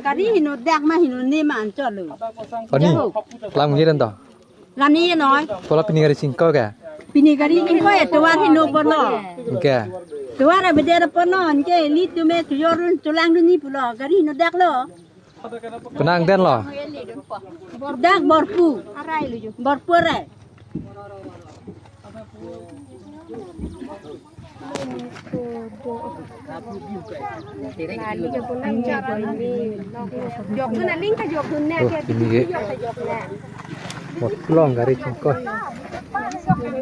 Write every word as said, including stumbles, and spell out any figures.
Gari heno dak ma heno ne ma anchot lo. Ani, jo. Klam ngiren to. Lani noi. Pulo pini gari chingkoi ke? Pini gari chingkoi, tovar heno pulo. Ke? Tovar abeder pulo, ke ilitum me chojordun cholangdun ni pulo, gari heno dak lo. Konat den lo? Dak Borpu. Borpu arai. Jokdun aling kejokdun ne. Oh, ke ini ke. Borpu along gari chingkoi.